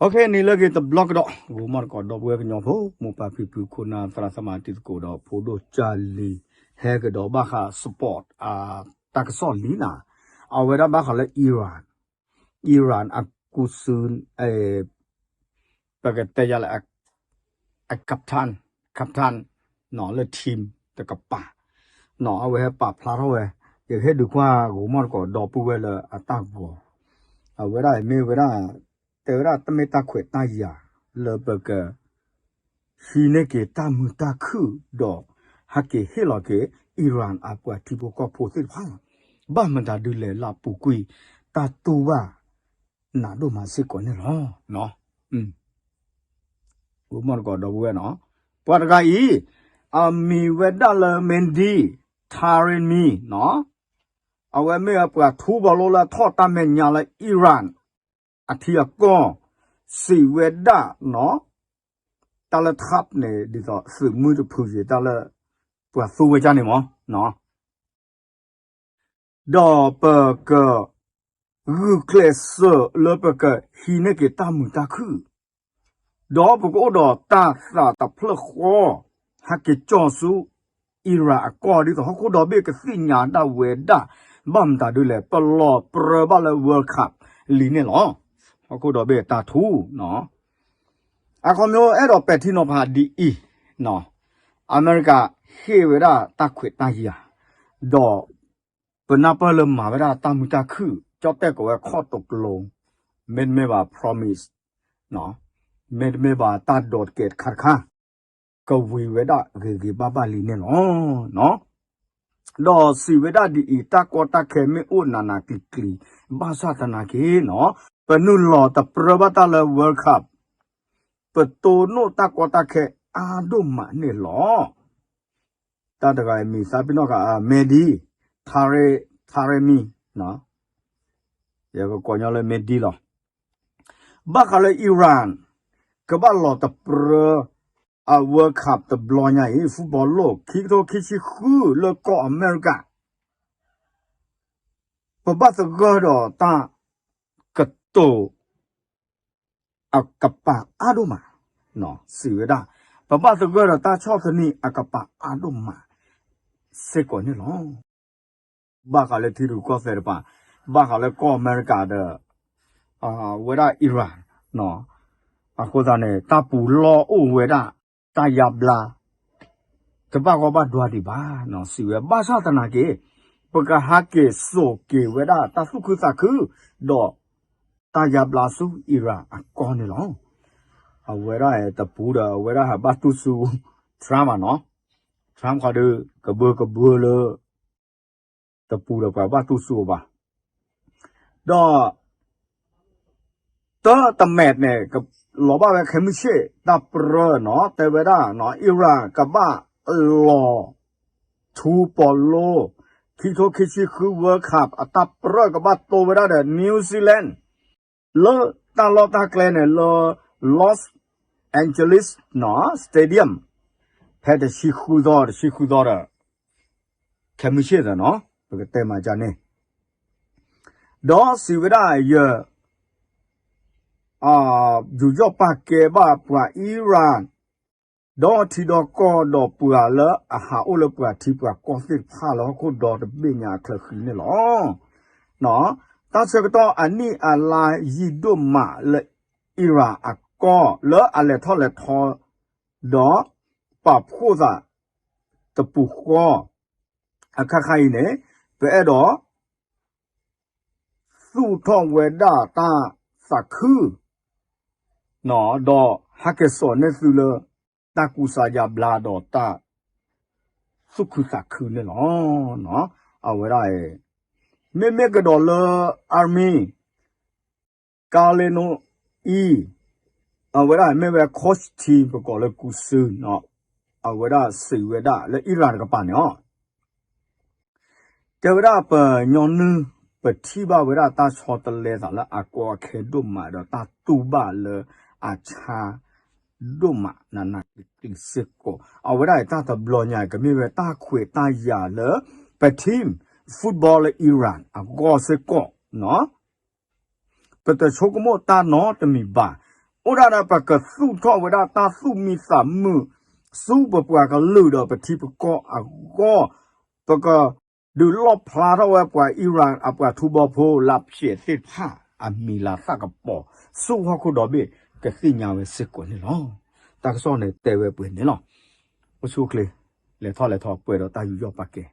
နံၤလၢအဂ့ၤတဘျီကဒီး ဂီၤမီၢ်တကိးဒီပုၢ်ဝဲၢ်ကညီဖိ မိၢ်ပၢ်ဖံဖု ခိၣ်နၢ်သရၣ်သမါတံၤသကိးဒီး ဖိဒိၣ်ကၢ်လံၤ ဟဲကဒီးဘၣ်ဃး support တၢ်ကစီၣ်လံနၤ, အဝဲဒၣ်ဘၣ်ဃးလၢ Iran, Iran အကူၣ်စု ပကတဲယၤလၢ အ captain, captain လၢ team တကပၤ အဝဲဟဲပာ်ဖျါထီၣ်ဝဲ, ယကဟ့ၣ်ဒုးကွၢ်ဂီၤမီၢ်တကိးဒီပုၢ်ဝဲၢ်လၢအတၢ်ဂီၤ, အဝဲဒၣ်မ့ၢ်ဝဲဒၣ် တဲဝဲဒၣ်တၢ်မ့ၢ်တၢ်ခွဲးတၢ်ယာ် လၢပက ဟံးန့ၢ်က့ၤတၢ်မုာ်တၢ်ခုၣ်ဒီး ဟဲက့ၤဟ့ၣ်လီၤက့ၤ Iran အပှၤထံဖိကီၢ်ဖိသ့ၣ်တဖၣ်လီၤ. ဘၣ်မတၤဒုလဲၣ်လၢအပူၤကွံာ် တၢ်တူၢ်ဘၣ်နးဒိၣ်မးစ့ၢ်ကီးန့ၣ်လီၤ. ဂီၤမီၢ်တကိးဒီပုၢ်ဝဲၢ်နီၤ, ပှၤတဂၤအံၤ အမံၤဝဲဒၣ်လၢ Mehdi Taremi နီၤ, အဝဲမ့ၢ်ပှၤထူဘီလိလၢအထီၣ်တၢ်မဲာ်ညါလၢ Iran အထံအကီၢ်, စံးဝဲဒၣ်နီၤ, တၢ်လၢ Trump န့ၣ် ဒ်သိးသုးမုၢ်တဖုယံၤ တၢ်လၢ ပှၤသူဝဲဒၣ်န့ၣ်မး ဒီးပက ဂုာ်ကျဲးစၢးလၢပကဟံးန့ၢ်က့ၤတၢ်မုာ်တၢ်ခုၣ်, ဒီးပကအိၣ်ဒီးတၢ်သးတဖျၢၣ်ဃီ, ဟဲက့ၤကၠီၣ်ဆူ Iran အကီၢ် ဒ်သိးဟီၣ်ခိၣ်ဒီဘ့ၣ်ကသ့ၣ်ညါဒၣ်ဝဲဒၣ်, ဘၣ်မတၤဒုလဲၣ် ပလီၤပြၢဘၣ်လၢ World Cup လံန့ၣ်လီၤ. ဟီၣ်ခိၣ်ဒီဘ့ၣ်တၢ်ထူနီၤ, အခီပညီအဲၣ်ဒိးပဲာ်ထံနီၤဖးဒ်အံၤ, အမဲရကၤဟ့ၣ်ဝဲဒၣ်တၢ်ခွဲးတၢ်ယာ်, ဒီး ပနၢ်ပၢၢ်လၢမၤဝဲဒၣ်တၢ်မုာ်တၢ်ခုၣ် ကၠီၣ်တဲၣ်ကိးဝဲခီၣ်တကလိၤ, မ့တမ့ၢ်ဘၣ် promise, မ့တမ့ၢ်ဘၣ်တၢ်ဒိးတကဲးတခါတခါ, ကဝံၤဝဲဒၣ်ဂ့ၤဂ့ၤဘၣ်ဘၣ်လံန့ၣ်လီၤ. ဒီးစံးဝဲဒၣ်ဒ်အံၤ, တၢ်ကီတၢ်ခဲမ့ၢ်အိၣ်နးနးကျံၤကျံၤ, ဘၣ်ဆၣ်သနာ်က့နီၤ, ပနုာ်လီၤတပြၢဘၣ်တၢ်လၢ World Cup, ပတိၢ်နီၣ်တၢ်ကီတၢ်ခဲအါဒိၣ်မးန့ၣ်လီၤ. တၢ်တဂၤအံၤမံၤသးပ့ၤနီၣ်ဃာ် Mehdi Tare-, Taremi, ယကကိးညီလၢ Mehdi လီၤ. ဘၣ်ဃးလၢ Iran ကဘၣ်လီၤတပြၢ အ World Cup တဘျီညါအံၤ football လီၢ် ခံကထိခံဆံဃုလၢကီၢ်အမဲရကၤ, ပဘၣ်သဂၢၢ်ဒီးတၢ်ကတိၤ အကပၤအါဒိၣ်မး, စံးဝဲဒၣ်, ပဘၣ်သဂၢၢ်ဒီးတၢ်ဆီၣ်သနံးအကပၤအါဒိၣ်မး စ့ၢ်ကီးန့ၣ်လီၤ. ဘၣ်ဃးလၢထံရူၢ်ကီၢ်သဲးတပၤ, ဘၣ်ဃးလၢကီၢ်အမဲရကၤဒီး ဝဲဒၣ် Iran, အဃိသတးန့ၣ် တၢ်ပူၤလီၢ်အိၣ်ဝဲဒၣ် တၢ်ယါဘျါ တဘၣ်ဂီၢ်ဘၣ်ဒွါဒံးဘၣ်, စံးဝဲ ဘၣ်ဆၣ်သနာ်က့ ပကဟးက့ၤစိာ်က့ၤဝဲဒၣ်တၢ်သူၣ်ခုသးခု ဒီးတၢ်ယါဘျါဆူ Iran အကီၢ်န့ၣ်လီၤ. အဝဲဒၣ်တပူၤဒီး အဝဲဒၣ်ဟးဘၣ်တူၢ်ဆူ Trump ဘၣ်နီၤ, Trump ခီဒီး ကဘၢကဘၢလၢ တပူၤဒီးပှၤဘၣ်တူၢ်ဆူအီၤဘၣ်. ဒီး တၢ်တမဲာ်န့ၣ် လီၤဘၣ်ဝဲခဲမုၢ်ဆ့ၣ် တၢ်ပြၢနီၤ တဲဝဲဒၣ် Iran ကဘၣ်လီၤ ထူပီၤလိ ခံကထိခံဆံဃု World Cup အတၢ်ပြၢကဘၣ်တိဝဲဒၣ်ဒီး New Zealand လၢတၢ်လီၢ်တၢ်ကျဲန့ၣ်လၢ Los Angeles Stadium ဖဲတဆံဃုသီ တဆံဃုသီဒီး ခဲမုၢ်ဆ့ၣ်သးနီၤ ပကတဲမၤကန့ၣ် ဒီးစံးဝဲဒၣ်ယ ယူးယီၣ်ပာ်ကဲဘၣ်ပှၤ Iran ဒီးထံဒီးကီၢ်ဒီးပှၤလၢအဟးအိၣ်လၢပှၤထံပှၤကီၢ်သ့ၣ်တဖၣ်လၢဟီၣ်ခိၣ်ဒီတဘ့ၣ်ညါအချၢဃံန့ၣ်လီၤ. တၢ်ဆၢကတီၢ်အနံၣ်အလါယံာ်ဒိၣ်မးလၢ Iran အကီၢ်လၢအလဲၤထီၣ်လဲၤထီ ဒီးပာ်ဖှိၣ်သးတပူၤဃီ အခါခါအံၤန့ၣ် ပအဲၣ်ဒိး သူၣ်ထီၣ်ဝဲဒၣ်တၢ်သးခု ဒီးဟဲက့ၤစိာ်န့ၢ်သုလၢ တၢ်ကူစါယါဘျါဒီးတၢ်သူၣ်ခုသးခုန့ၣ်လီၤ. အဝဲဒၣ် မ့မ့ၢ်ကဒီးလၢ Army ကါလ့နိအံၤ အဝဲဒၣ်မ့ၢ်ဝဲ coach team ပကိးလၢကူစူ အဝဲဒၣ်စံးဝဲဒၣ်လၢ Iran တကပၤန့ၣ်လီၤ. တဲဝဲဒၣ်ပညီနုၢ် ပထံၣ်ဘၣ်ဝဲဒၣ်တၢ်ဆီတလဲသးလၢအကီအခဲဒိၣ်မးဒီးတၢ်တူၢ်ဘၣ်လၢအဆါဒိၣ်မး နးနးကျံၤကျံၤစ့ၢ်ကီး အဝဲဒၣ်အံၤတၢ်တဘျီညါ ကမ့ၢ်ဝဲတၢ်ခွဲးတၢ်ယာ်လၢ ပ team football လၢ Iran အဂီၢ်စ့ၢ်ကီး ပတဆိကမိၣ်တၢ်နီတမံၤဘၣ်. အိၣ်ဒၣ်ဒီးပကသူၣ်ထီၣ်ဝဲဒၣ်တၢ်သူၣ်မံသးမုာ် ဆူပပှၤကလုာ်ဒီးပထံပကီၢ်အဂီၢ်, ပက ဒုးလီၣ်ဖျါထီၣ်ဝဲပှၤအံရၣ်အပှၤထူဘီဖိ လၢဖျဲးသ့ၣ်တဖၣ် အမံၤလၤသၣ်ကပီၤ ဆူဟီၣ်ခိၣ်ဒီဘ့ၣ် ကသ့ၣ်ညါဝဲစ့ၢ်ကီးန့ၣ်လီၤ. တၢ်ကစီၣ်န့ၣ်တဲဝဲပှဲၤန့ၣ်လီၤ. အိၣ်ဆူၣ်အိၣ်ချ့ လဲၤထီၣ်လဲၤထီ ပှဲၤဒီးတၢ်ယူးယီၣ်ပာ်ကဲ